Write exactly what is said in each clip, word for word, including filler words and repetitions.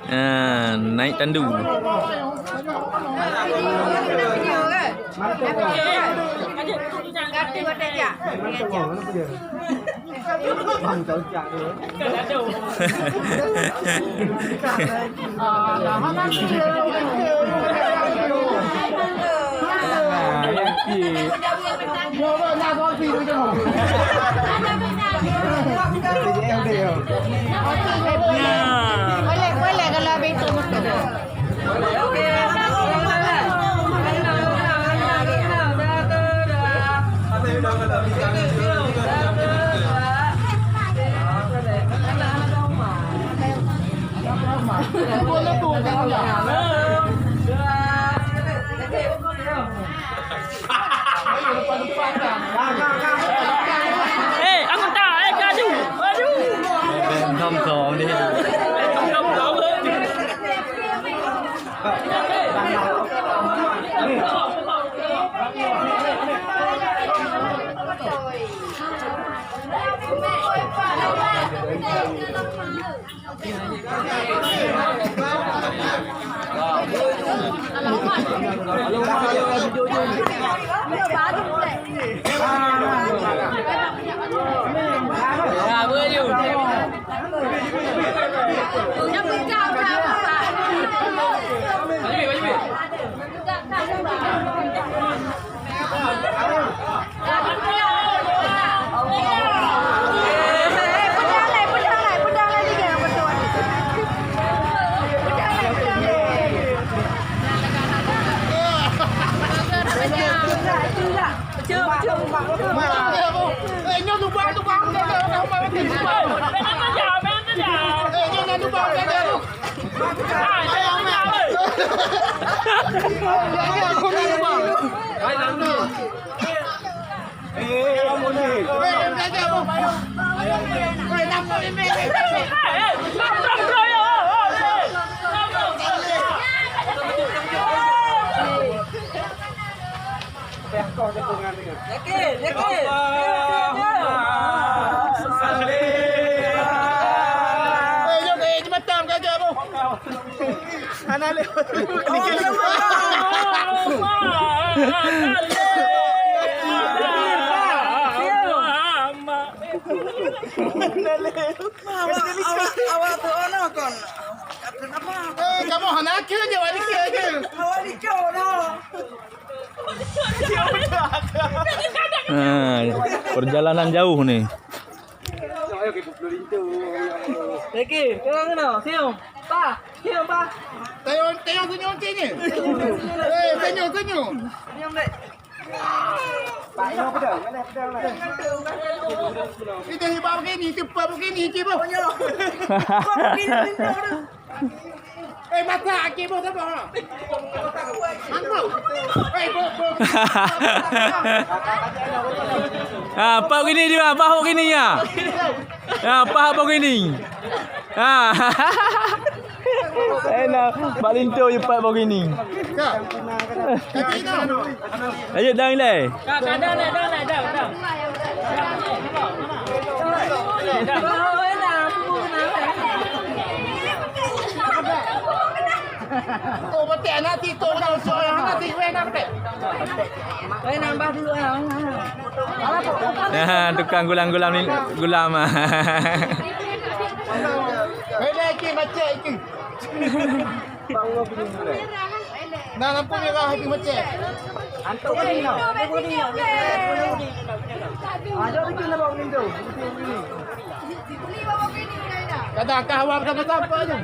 Ah, naik tandu. Boleh, boleh kalau habis tu. Eh, anggota, eh, kaju. Aduh. Thom thom ni. Hana lé. Awak, awak, awak tu ono kon. Kenapa? Eh, kamu hana kira je, wali kira je. Awak dikau dah. Ah, perjalanan jauh ni. Oke, sekarang kena. Sium. Pa, sium, Pa. Tayong, tayong senyum cik ni. Eh, senyum, senyum. Senyum, dek. Pak, ini apa dah? Mana pedang dah? Kita ni bawa begini, cepat begini, cik, bro. Cepat begini, pintu tu. Eh, mata aki bos apa? Angkau. Eh, bos, bos. Ah, pak gini dia, pak gini ya. Ah, pak apa gini? Ah. Eh, nah, Pak Linto je pak begini. Ayo, dah, dah. Dah, dah, dah, dah, dah, dah. Oh, betul, nanti tu, kalau soal nanti, weh, nak betul. Weh, nambah dulu, ah. Tukang gulam-gulam ni, gulam, ah. Weh, dah, ikut macet, ikut. Nah, lampu merah itu macet. Antuk ni, no. Ada bikin apa pintu? Kadang kah awak dah sampai tu.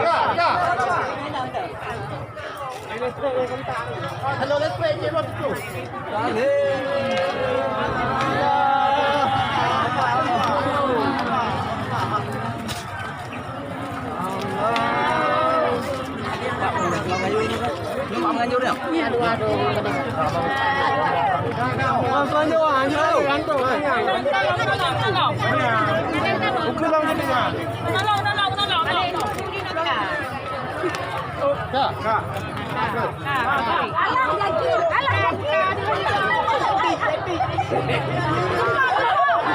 Ya, ya, ya. Halo, let's play game of two. Aduh, aduh.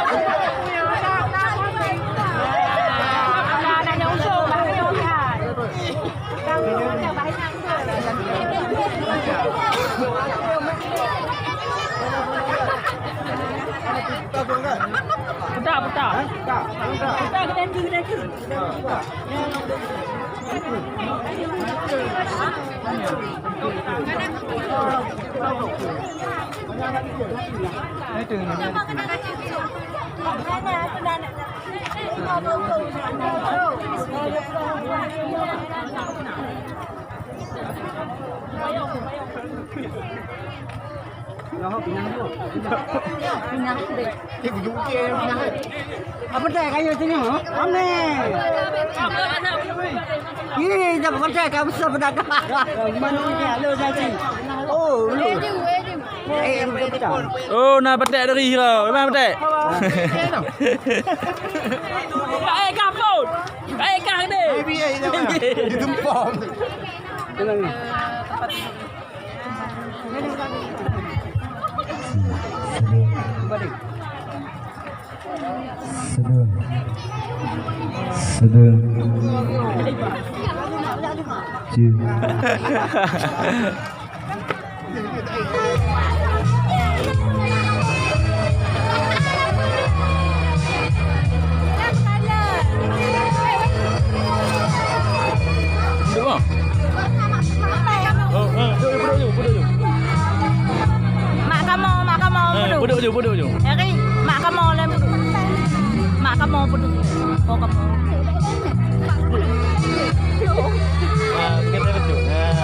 Peudak, peudak. Peudak, peudak. Apa dah kayu sini, ha? Amin. Ih, dah pakai kamu sudah berdagang. Mana ni? Halo, Zazi. Oh, lu. Eh, lu betul. Oh, na patek dari hira. Memang patek. Eh, kapot. Eh, kah ni. Di tempat. Sedang. Sedang. Cik. Duduk, ah. Oh, eh, duduk, duduk, duduk, duduk. Mak kamoe, mak kamoe, eh, peuduek. Peuduek ju, peuduek ju. Eri, mak kamoe lom peuduek. Mak kamoe peuduek. Oh, kamoe. Ah, kita betul. Ah.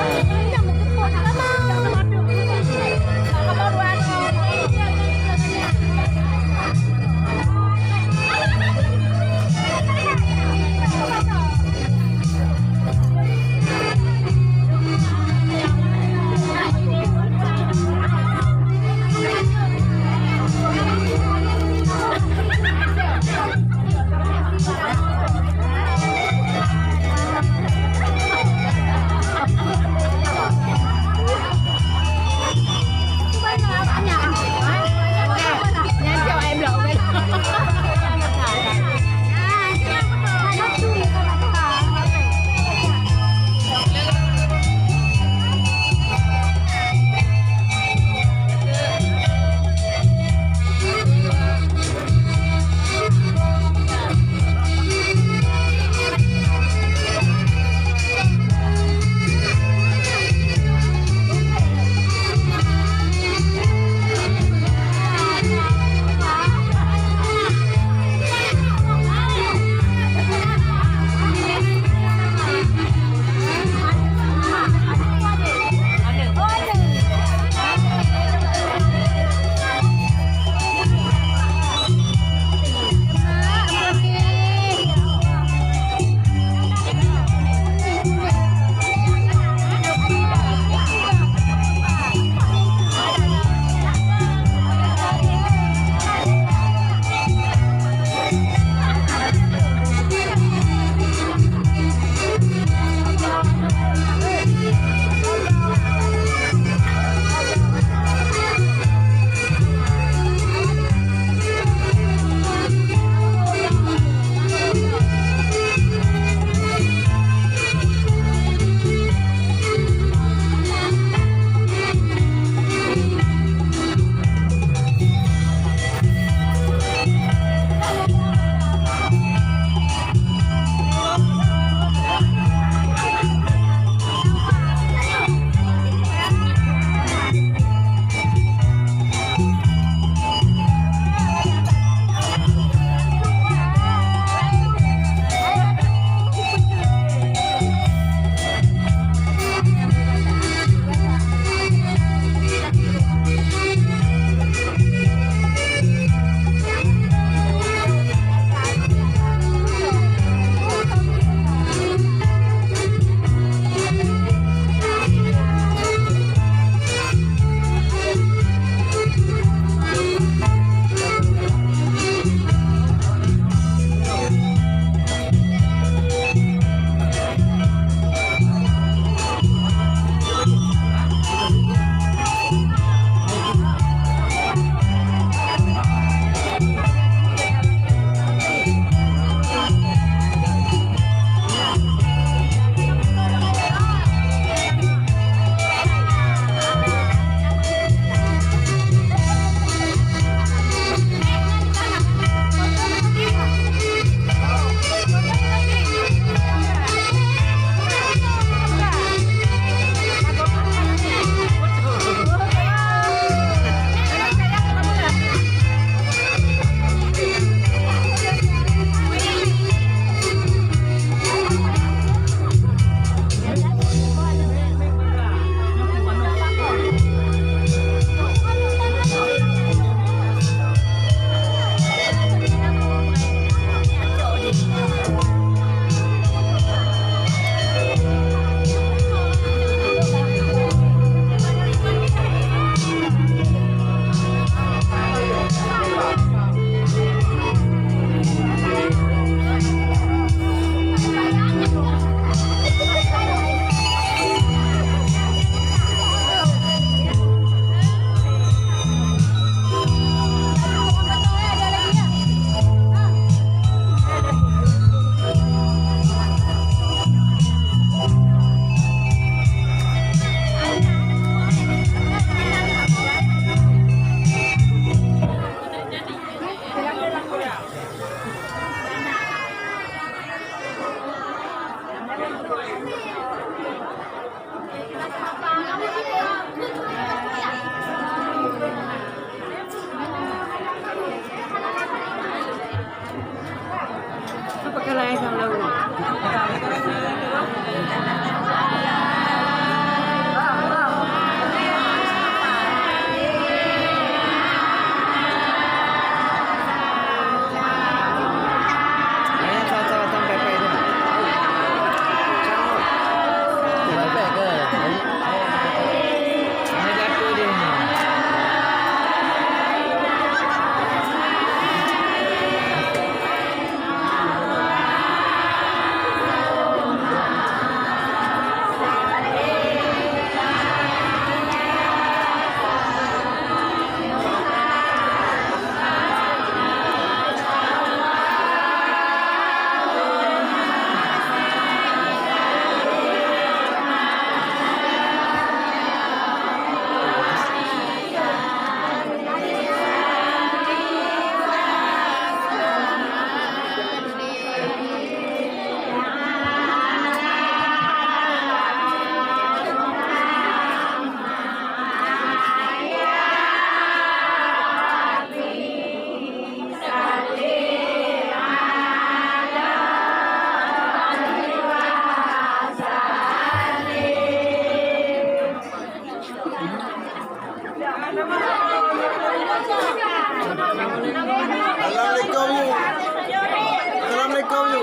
Assalamualaikum, Yu. Assalamualaikum, Yu.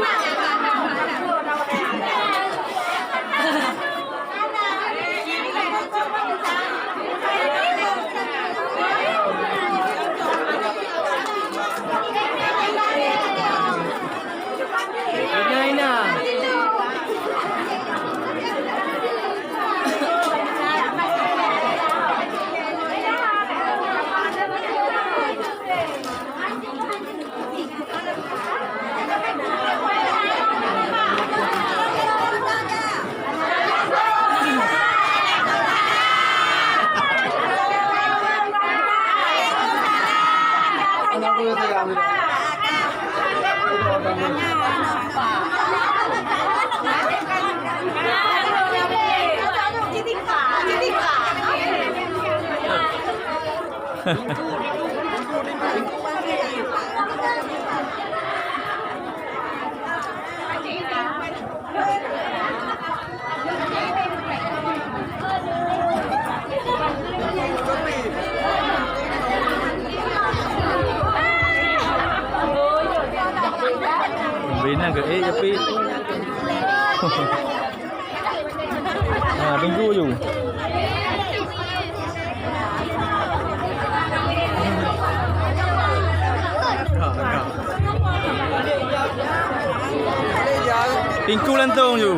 Bina ke, eh, tapi. Ha, tunggu ju. Tingku lantong ju.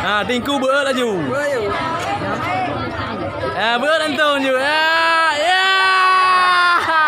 Ha, tingku beuet laju. Ha, beuet lantong ju. Ha, ya. Ha.